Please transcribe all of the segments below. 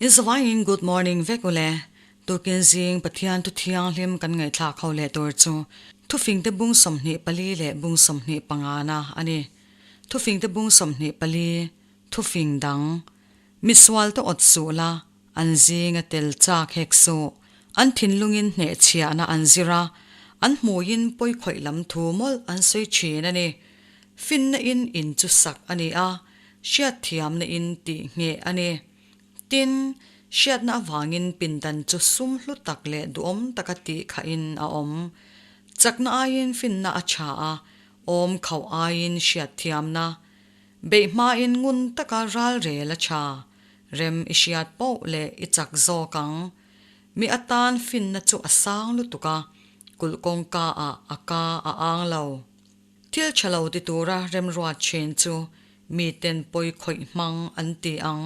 In zavaiin good morning vek ule. Tukin zing Pathian thu thianghlim kan ngaihthlak ho leh tur chu Thufingte bung 24 leh bung 25 na a ni. Thufingte bung 24, Thufing dang, Misual te awt suh la, an zinga tel chak hek suh. An thinlungin hnehchhiahna an zir a, an hmuiin pawikhawih lam thu mawlh an sawi thin a ni. Finna in in chu sak a ni a, hriatthiamna in tih ngheh a ni. Tin, hriatna avangin pindan chu sum hlu tak leh duhawm taka tih khahin a awm. Chakna aiin finna a tha a, awm khauh aiin hriatthiamna. Beih hmain ngun taka ral rel a tha. Rem i hriat poh leh i chak zawk ang. Mi atan finna chu a sang lutuk a, kulh kawngka ah a ka a ang lo. Thil tha lo ti tura remruat thin chu miten pawi khawih hmang an ti ang.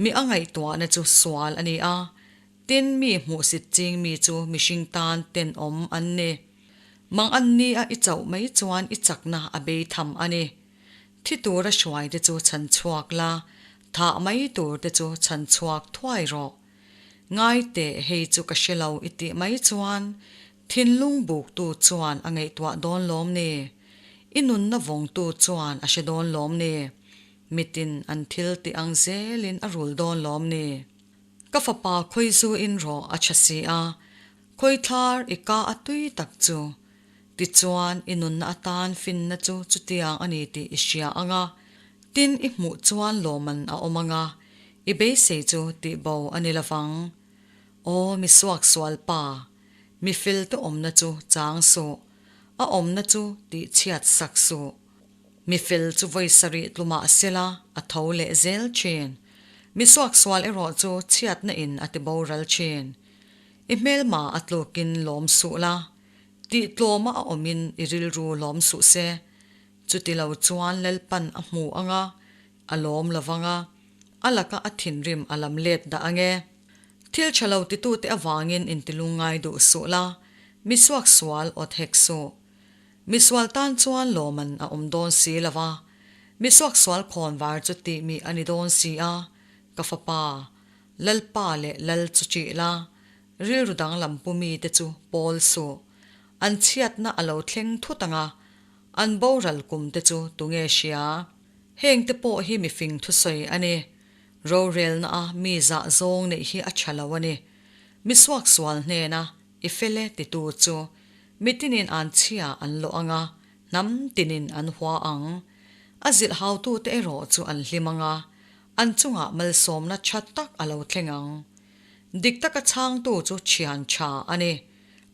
Mi a ngaihtuahna chu sual a ni a, tin mi hmuhsit ching mi chu mihring tan tenawm an ni. Mang an nia i chauh mai chuan i chakna a bei tham a ni. Thi tura hruai te chu chhan chhuak la, thah mai tur te chu chhan chhuak thuai rawh. Ngai teh hei chu ka hre lo i tih mai chuan thinlung buktu chuan a ngaihtuah dawn lawm ni? I nunna vawngtu chuan a hre dawn lawm ni? Mitin an thil tih ang zelin a rul dawn lawm ni? Ka fapa khawizu in rawh a tha si a, khawithlar i ka a tui tak chu. Tichuan i nunna atan finna chu chutiang a ni tih i hria ang a, tin i hmuh chuan lawman a awm ang a, i beisei chu tihbo a ni lovang. Aw mi suaksual pa, mi fel te awmna chu chang suh, a awmna chu tihchhiat sak suh. Mi fel chu vawi sarih tlu mah sela a tho leh zel thin. Mi suaksual erawh chu chhiatna in a tiboral thin. I hmelma a tlukin lawm suh la, tih tlawma a awmin i rilru lawm suh se. Chuti lo chuan Lalpan a hmu ang a, a lawm lo vang a, a laka a thinrim a lam let dah ang e. Thil tha lo titute avangin intilungngai duh suh la, mi suaksual awt hek suh. Misual tan chuan lawman a awm dawn si lo va, mi suaksual khawnvar chu tih mi a ni dawn si a, ka fapa, Lalpa leh Lal chu ṭih la, rilru danglam pu mite chu pawl suh. An chhiatna a lo thleng thut ang a, an boral kum te chu tunge hria? Hengte pawh hi mifing thusawi a ni. Rorelna a mi zah zawng neih hi a ṭha lo a ni. Mi suaksual hnena i fel e titu chu Mi tinin an chhia an lawh ang a, hnam tinin an hua ang. A zilh hautute erawh chu an hlim ang a, an chungah malsawmna tha tak a lo thleng ang. Dik taka chhangtu chu thian tha a ni.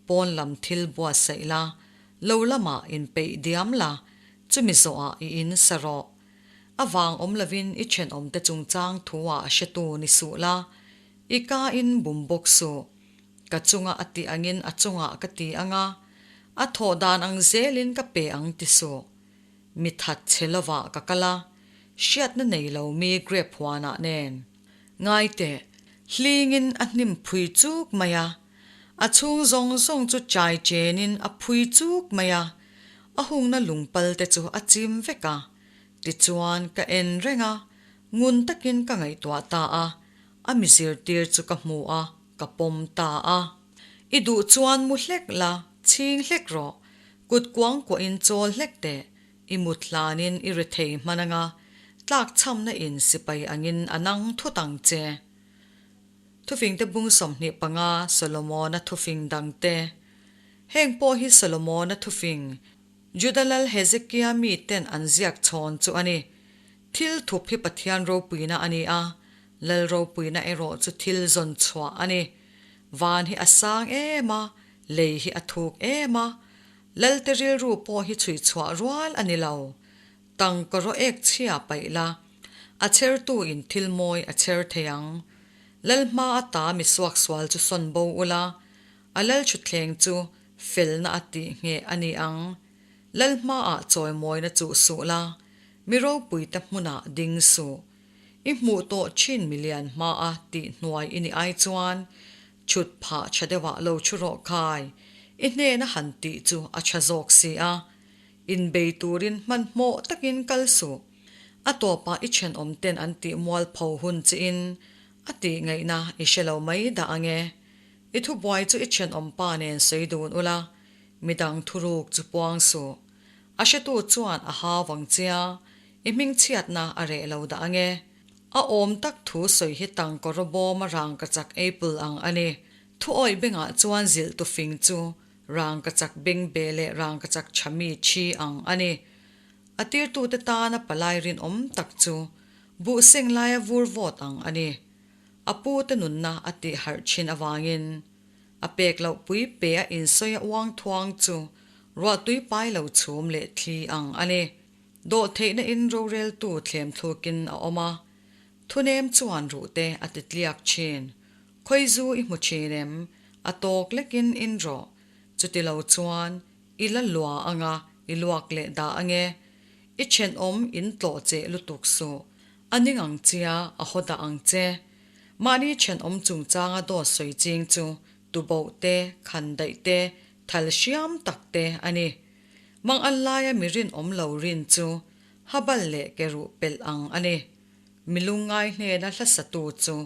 Pawn lam thil buatsaih la, lo lamah inpeih diam la, chumi zawhah i in sa rawh. A vang awm lovin i thenawmte chungchang thu-ah hretu ni suh la, i ka in bum bawk suh. Ka chunga a tih angin a chungah ka ti ang a, a thawh dan ang zelin ka pe ang ti suh. Mi that che lovah ka kal a, hriatna nei lo mi grape huanah nen. Ngai teh, hlingin a hnim phui chuk mai a, a chhung zawng zawng chu chai chenin a phui chuk mai a, a hungna lungpal te chu a chim vek a. Tichuan ka en reng a, ngun takin ka ngaihtuah ta a, A mi zirtir chu ka hmu a, ka pawm ta a. I duh chuan mu hlek la, chhing hlek rawh. Kut kuang kuahin chawl hlek teh. I mut hlanin i ri thei hman anga, tlakchhamna in sipai angin a nang thut ang che. Thufingte bung 25 Solomona thufing dangte Heng pawh hi Solomona thufing, Juda lal Hezekia miten an ziak chhawn chu a ni. Thil thup hi Pathian ropuina a ni a, Lal ropuina erawh chu thil zawn chhuah a ni. Van hi a sang em a, lei hi a thuk em a, Lalte rilru pawh hi chhui chhuah rual a ni lo. Tangka rawh ek chhia paih la, a chhertu in thil mawi a chher thei ang. Lal hma ata mi suaksual chu sawn bo ula, a lal thutthleng chu felna a tih ngheh a ni ang. Lal hmaah chawimawina chuh suh la, mi ropuite hmunah ding suh. I hmuh tawh thin milian hmaa tih hnuai i nih ai chuan chhut phah tha deuhah lo thu rawh khai, i hnena han tih chu a tha zawk si a. Inbei turin hmanhmawh takin kal suh. A tawpah i thenawmten an tih mualpho hun chiin. A tih ngaihna i hre lo mai dah ang e. I thubuai chu i thenawmpa nen sawi dun ula, midang thuruk chu puang suh. A hretu chuan a hau vang chia, i hmingchhiatna a reh lo dah ang e. A awm tak thu sawi hi tangkawr bawma rangkachak apple ang a ni. Thu awih bengah chuan zilh tu fing chu rangkachak bengbe leh rangkachak tha mi thi ang a ni. A tirtute tana palai rinawm tak chu buh seng laia vur vawt ang a ni. A pute nunna a tih harh thin avangin a pek loh pui pe a insawi a uang thuang chu ruahtui pai lo chhum leh thli ang a ni. Dawhtheihna in roreltu thlem thlukin a awm a, thunem chuan ruhte a ti tliak thin. Khawizu i hmu thin em? A tawk lekin in rawh. Chuti lo chuan i la lua anga i luak leh dah ange. I thenawm in tlawh cheh lutuk suh. A ning ang chia a haw dah ang che. Mahni thenawm chungchanga dawt sawi ching chu tuboh te, khandaih te, thal hriam tak te a ni. Mang an laia mi rinawm lo rin chu habal leh ke ruh pelh ang a ni. Mi lungngai hnena hla satu chu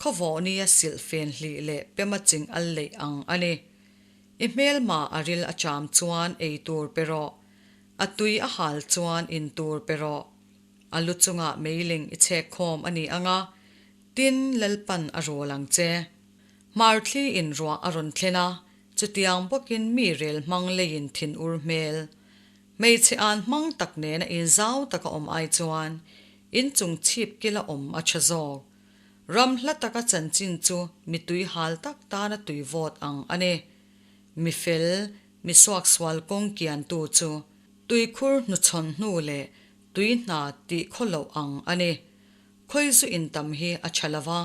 khawvawhnia silh fen hlih leh pema ching al leih ang a ni. I hmelma a ril a cham chuan ei tur pe rawh. A tui a hal chuan in tur pe rawh. A lu chungah meiling i chhek khawm a ni ang a, tin Lalpan a rawl ang che. Hmarthli in ruah a rawn thlen a, chutiang bawkin mi rel hmang leiin thin ur hmel. Hmeichhe an hmang tak nena inzau taka awm ai chuan inchung chhip kila awm a tha zawk. Ram hla taka chanchin chu mi tui hal tak tana tui vawt ang a ni. Mi fel, mi suaksual kawng kiantu chu tuikhur hnuchhawn hnu leh tui hna tih khaw loh ang a ni. Khawi zu intam hi a tha lo va,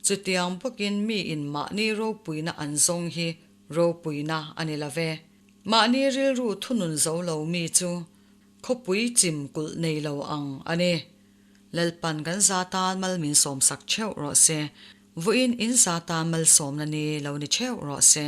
chutiang bawkin mi in mahni ropuina an zawng hi ropuina a ni lo ve. Mahni rilru thunun zo lo mi chu khawpui chim kulh nei lo ang a ni. Lalpan kan za tan mal min sawmsak theuh rawh se. Vawiin in za tan malsawmna ni lo ni theuh rawh se.